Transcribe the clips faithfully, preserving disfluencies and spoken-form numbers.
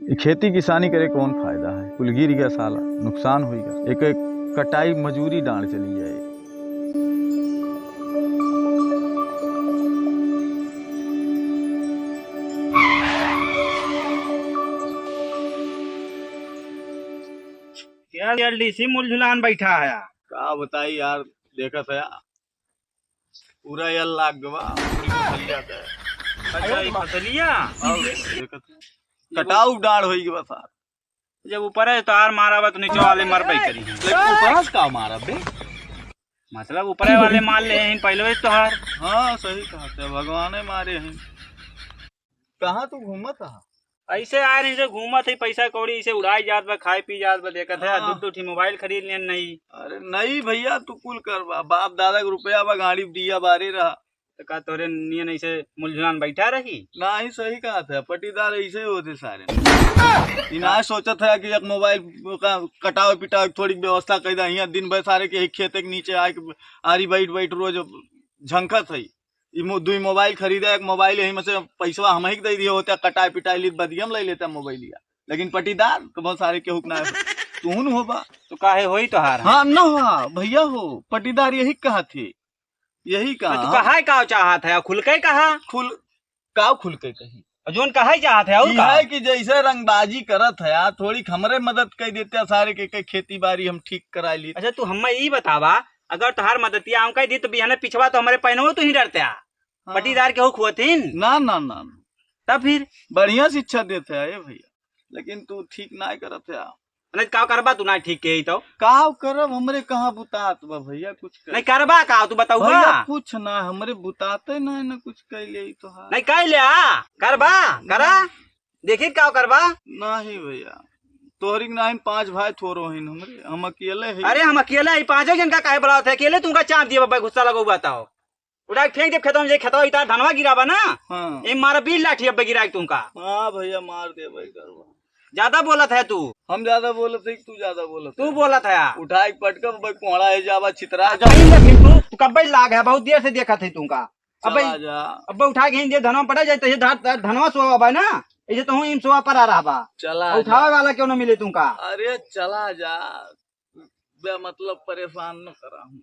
ई खेती किसानी करे कौन फायदा है? कुल गिर गया साला, नुकसान होइगा। एक, एक कटाई मजूरी डांड चली जाए। क्या एलडीसी मुलझुलान बैठा है? का बताई यार, देखत है, पूरा यल लाग गवा, पूरी फसलिया का। अच्छा, ये फसलिया? और देखत है, कटाऊ डांड होई गवा सार। जब ऊपर है तोहार मारा बा, तो नीचे वाले मरबे करी हैं। लेकिन ऊपर से का मारा बे? मतलब, ऊपरे वाले मार ले हैं पहले तोहार। हाँ, सही कहा थे, भगवाने मारे हैं। कहाँ तू घूमत हा? ऐसे आए रही से घूमत है, पैसा कौड़ी इसे उड़ाई जात बा, खाए पी जात बा, देखत है, हाँ। दू दू ठी मोबाइल खरीद लेन नहीं। अरे नहीं भैया, तू कुल कर बा, बाप दादा के रुपया बा, गाड़ी दिया बारे रहा। तो का तोरे नियन ऐसे मुलझुलान बैठा रही? नहीं, सही कहा था, पटीदार ऐसे ही होते सारे। ई ना सोचत है कि एक मोबाइल का कटावे पिटावे के थोड़ी व्यवस्था कर दे, यहाँ दिन भर सारे के एक खेते के नीचे आके आरी बैठ बैठ रोज झंखत है। ई मो-, दुई मोबाइल खरीदे, एक मोबाइल यही में से पैसवा हम ही के दे दिए होते, कटाए पिटाए लीत बदियम ले लेते मोबाइलिया। लेकिन पटीदार तो बहुत सारे केहू के ना हो। तू न हो बा। तो काहे होई तोहार? हाँ, न हो भैया हो, पटीदार यही कहा थे, यही कहा। तो तू कहा का चाहत है? खुल के कहा। खुल, का खुल के कही? और जोन कहा चाहत है, और ई का? है कि जैसे रंगबाजी करत है, थोड़ी हमरे मदद कर देते सारे के, के खेती बाड़ी हम ठीक करा ली। अच्छा, तू हमें ई बतावा, अगर तोहार मदतिया हम कह दी तो बिहाने पिछवा तो हमारे पहनवो तू ही डरते आ। हाँ। पटीदार के हो खुआतीन? ना, ना, ना, ना। तब फिर? बढ़िया शिक्षा देते हैं ये भैया, लेकिन तू ठीक ना करत है। नहीं, का करबा तू ना ठीक के ही तो? का करब, हमरे कहाँ बुतात बा भैया, कुछ कर। नहीं करबा का, तू बताऊ भैया, बा? कुछ ना, हमरे बुताते ना है, ना कुछ कैले ही तो है। नहीं कैले आ, करबा, करा, देखी का करबा। नहीं भैया, तोहरी के नाहीं पांच भाई थोरो हैं हमरे, हम अकेले हैं। अरे हम अकेले ही, पांचों जन का काहे बुलावत है? अकेले तुमका चाप दिए बब्बा, गुस्सा लगो बताओ। उठा के फेंक दे खेतवा में, जे खेतवा इतार धनवा गिराबा ना, हाँ। ए मारा बीस लाठी अब्बे गिरा के तुमका। हाँ भैया, मार दे भाई गरबा। ज्यादा बोलत है तू। हम ज्यादा बोलत है कि तू ज्यादा बोलत तू है? बोलत है। उठा के पटकब भाई, कोहड़ा है जाबा, छितरा जा। कहीं ले फिर तू, तू कब्बे लाग है, बहुत देर से देखत है तुमका। अब्बे, चला जा। अब्बे उठा के ही दे धनवा पड़ा जाए, तो ये धा-, धा-, धनवा सोवा बा ना, ये तो हूँ इन सोवा पर आ रहा बा। चला उठावे जा। वाला क्यों ना मिले तुमका? अरे चला जा। बे मतलब परेशान न करा हूँ।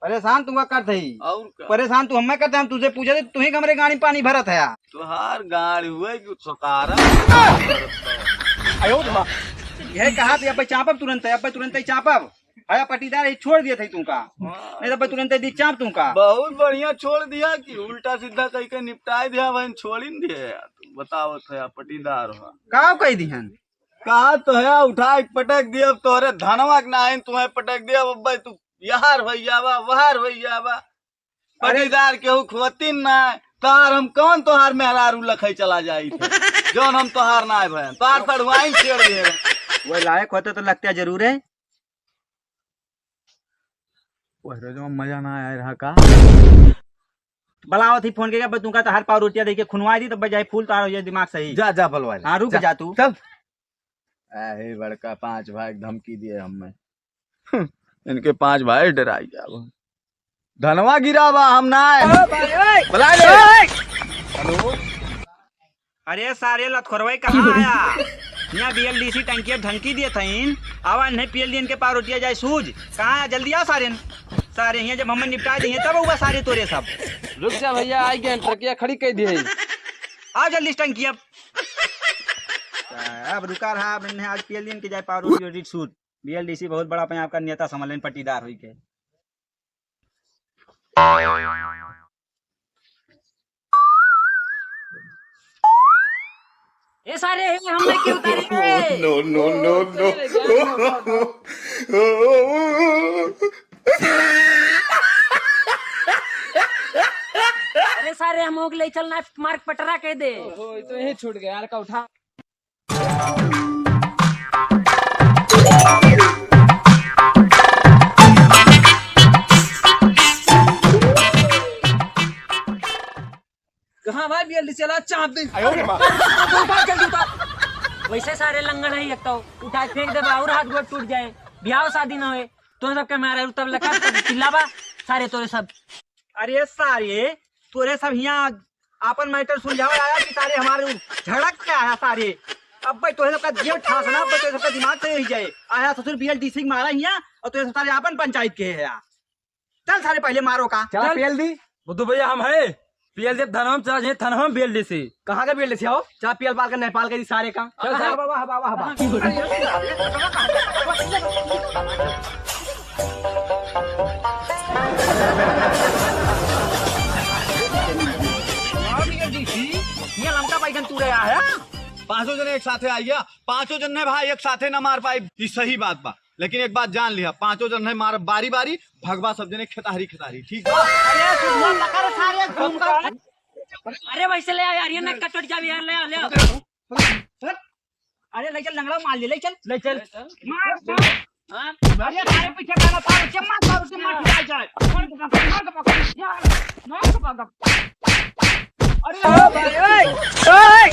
परेशान तुमका करत ही। और का? परेशान तू हमें करते, हम तुझे पूछे थे, तू ही हमरे गाड़ी पानी भरत है। तुहार गाड़ी हुए कि सकारा? आयो रे माँ। यह कहा थे, अब चापब तुरंत है, अब तुरंत ही चापब। आया पटीदार, ये छोड़ दिए थे तुमका। हाँ। नहीं तो अब तुरंत ही चाप तुमका। बहुत बढ़िया छोड़ दिया कि उल्टा सीधा कह के निपटाए दिया, बहन छोड़ ही नहीं दिया यार। तुम बताओ थे यार, पटीदार हो। का कह दिहन? कहा तो है, उठा के पटक दिया, अब तोहरे धनवा के नाहीं तुम्हें पटक दिया, अब भाई तू यार भैया बा, वार भैया बा। अरे पटीदार केहू खुआतीन ना, तार हम कौन तोहार मेहरारू लखई चला जाई थे, जौन हम तोहार ना भयन, तार सड़ुआइन छेड़ दे। वह लायक होते तो लगता जरूर है। वह रोजवा मजा ना आए रहा का? बुलावत ही फोन के, अब तुमका तो हर पाव रोटियां देके खुनवा दी, तब जाए फूल तार हो जाए दिमाग सही। जा, जा, बुलवा ले। हाँ, रुक जा। जा तू। चल। अरे, बड़का पांच भाई के धमकी दिए हमें। हम्म, इनके पांच भाई डराई जाओ। धनवा गिरा बा, हम ना आए। ओ भाई, ओए। बुला ले। ओए। हेलो। अरे सारे लतखोरवे कहाँ आया? यहाँ बीएलडीसी टंकी अब धमकी दिए थईन, आवा नहीं पीएल दिन के पाव रोटिया जाए सूझ। कहाँ आया? जल्दी आओ सारे। सारे यहाँ जब हमें निपटा दिए तब हुआ सारे तोरे सब। रुक जा भैया, आ गए, ट्रकिया खड़ी कर दिए। आओ जल्दी से टंकी अब। अब रुका रहा, मैंने आज पीएल दिन के जाए पाव रोटी रोटी सूझ। बीएलडीसी बहुत बड़ा अपने आपका नेता समझ लेन, पट्टीदार हुई के। ए सारे, हे, हमने क्यों उतारी रे? No, no, no, no। अरे सारे, हम ओग ले चलना, मार्ग पटरा कह दे। ओहो, ये तो यहीं छूट गया यार, का उठा। कहाँ भाई बीएलडीसी वाला चाप दे। आयो रे माँ। उठा, जल्दी उठा। वैसे सारे लंगड़ है, एक तो उठा के फेंक देबा और हाथ गोड़ टूट जाए। ब्याह शादी ना होए, तो सबके मारे तब लगा तब चिल्लाबा सारे तोरे सब। अरे सारे, तोरे सब हियाँ आपन मैटर सुलझावे आया कि सारे हमारे झड़क के आया सारे? अब्बे तोहे सबका जियो ठासना, अब्बे तोहे सबका दिमाग से यही जाए। आया ससुर बीएलडीसी के मारा हिया और तोहे सारे आपन पंचायत के है। चल सारे पहले मारो का। चला चल। पेल दी। बुद्धू भैया हम है। पेल दे धनवा में चला जाए, थनवा में बीएलडीसी। कहाँ का बीएलडीसी हो? चला पेल पाल का नेपाल का जी सारे का। चल सारे। वाह, वाह, वाह, वाह, वाह। ये लमका बैगन तू रहा है? पाँचों जने एक साथे आइया, पाँचों जने भाई एक साथे ना मार पाई, ई सही बात बा। लेकिन एक बात जान लिया, पाँचों जने मार बारी बारी, भगवा सब जने खेताहरी खेताहरी, ठीक बा? अरे, तू मत लगा रे सारे, घूम कर। अरे, वैसे ले आ यार, ये नक्का टूट जावे यार, ले आ, ले आ। अरे, ले चल, लंगड़ा मार ले, ले चल। ले चल। मार, मार। हाँ? अरे, सारे पीछे वाला पार, उसे मार, पार, उसे मार, खिंचाई जाए। मार के पकड़, मार के पकड़, यार, मार के पकड़। अरे, ओ भाई, ओए, ओए।